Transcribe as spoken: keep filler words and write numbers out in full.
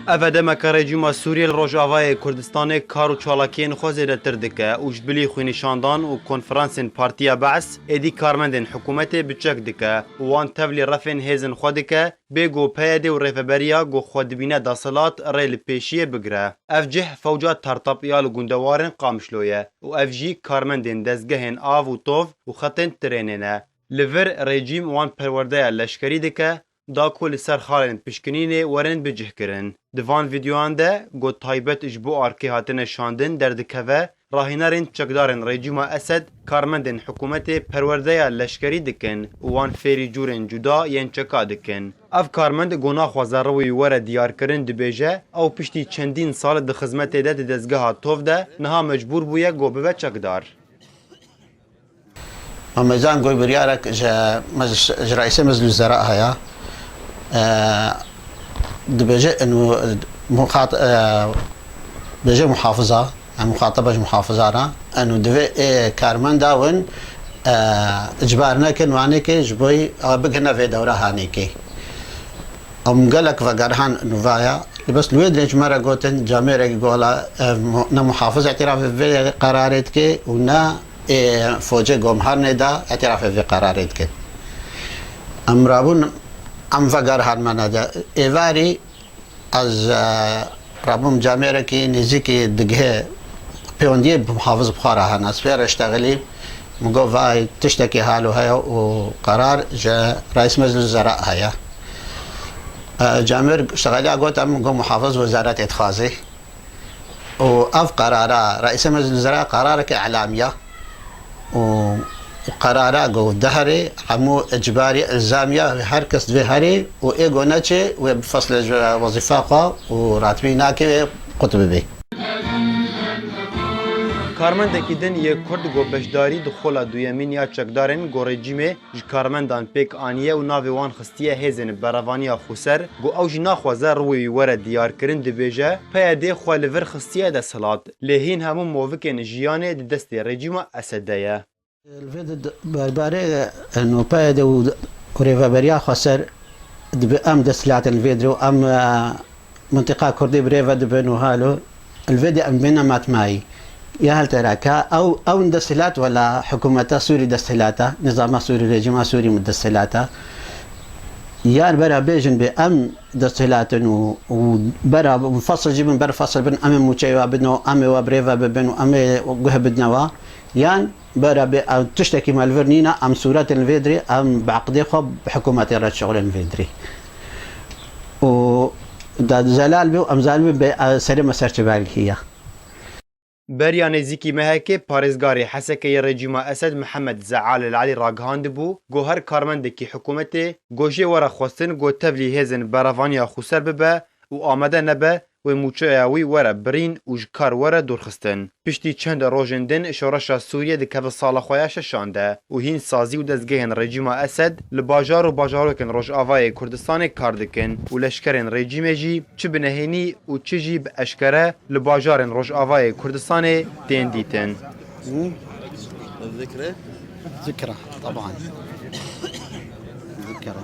Ev e demeke rejîma Sûriyê li Rojavayê Kurdistanê kar û çalakiyên xwe zêdetir dike û ji bilî xwînîşandan û konferansên Partiya Be's êdî karmendên hikûmetê bi çek dike û wan tevlî refên hêzên xwe dike, bê ku P Y D û rêveberiya ku xwe dibîne desthilat rê li pêşiyê bigire. Ev cih fewca Tertap ya li gundewarên Qamişlo ye û ev jî karmendên dezgehên av û tov û xetên trênê ne. Li vir rejîm wan perwerdeya leşkerî dike, da ku li ser xalên pişkinînê werin bicihkirin. Di van vîdeoyan de ku taybet ji bo arkê hatine şandin derdikeve, rahînerên çekdarên rejîma Esed karmendên hikûmetê perwerdeya leşkerî dikin û wan fêrî cûrên cuda yên çeka dikin. Ev karmend ku naxwaze rûyî were diyarkirin dibêje, ew piştî çendîn sal di xizmetê de di dezgeha tov de niha mecbûr bûye ku bibe çekdar. Em mêzan goy biryarek ji mec-, ji Reîsê Meclis Wezera heye. E, dibêje inu muxat-, e, bêje muhafiza, em muxataba ji muhafizan e. Inu divê ê karmenda win, e, icbar nekin wanê ke ji bo ew bigihine vê dewra hanê ke. Em gelek vegerhan nûvaya. Li bes li wê dirê ji me re gotin, camêrek gola, ev mu-, ne muhafiz îtirafê vê qerarê dike û ne ê focê gomharnê de îtirafê vê qerarê dike. Em rabûn, em vegerhan me nede. Êvarî ez, e, rabûm camêrekî nêzîkî digihê pêwendiyê bi muhafiz bi xwe re hene. Ez pê re ştexilî, min got, vay, tiştekî halo heye û qerar ji Reîs Meclis Wezera heye. E, camêr ştexeliya got, em got, muhafiz wezaretê dixwaze. Û ev qerara, Reîsê Meclis Wezera qerareke îlamî ya. Û qerara ku diherê hemû icbarî, îlzamî ya, her kes divê herê û ê ku neçê wê bifesilê ji wezîfa xwe û ratibî nake wê qut bibê. Karmendekî din yê Kurd ku beşdarî di xola duyemîn ya çekdarên ku rejîmê ji karmendan pêk aniye û navê wan xistiye hêzên berevaniya xweser, ku ew jî naxwaze rûyê wî were diyarkirin, dibêje, P Y D xwe li vir xistiye desthilat, lê hîn hemû movikên jiyanê di destê rejîma Esed de ye. Li vê di, berbarê, e, no P Y D û, û rêveberiya xweser dibe em desthilatin li vê dirê û em, e, Mintiqa Kurdî bi rê ve dibin û halo li vê de em bêne matmayî. Ya hal te ra ka ew, ew desthilat wela hikûmeta Sûrî desthilat e, nizama Sûrî, rejîma Sûrî min desthilat e. Yan bera bêjin bê em desthilat in û, û bera fasl jî bin, ber fasl bin, em ê mûçeyê we bidin û em ê we bi rê ve bibin û em ê guh bidine we. Yan bera bê ew tiştekî me li vir nîne, em sûretin li vê dirê, em bi eqdê xwe bi hikûmetê re şixulin li vê dirê. Û da zelal bê û em zanibin bê, e, serê me ser çi belgî ye. Beriya nêzîkî mehekê parêzgarê Hesekê yê rejîma Esed Mihemed Zeal El Elî ragihandibû, ku her karmendekî hikûmetê ku jê were xwestin ku tevlî hêzên berevaniya xweser bibe û amade nebe, wê mûçeya wî were birîn û ji kar were dûrxistin. Piştî çend rojên din şoreşa Sûriyê dikeve sala xwe ya şeşan de û hîn sazî û dezgehên rejîma Esed li bajar û bajarokên Rojavayê Kurdistanê kar dikin û leşkerên rejîmê jî çi bi nehênî û çi jî bi eşkere li bajarên Rojavayê Kurdistanê tên dîtin. ذكرى؟ ذكرى طبعا. ذكرى.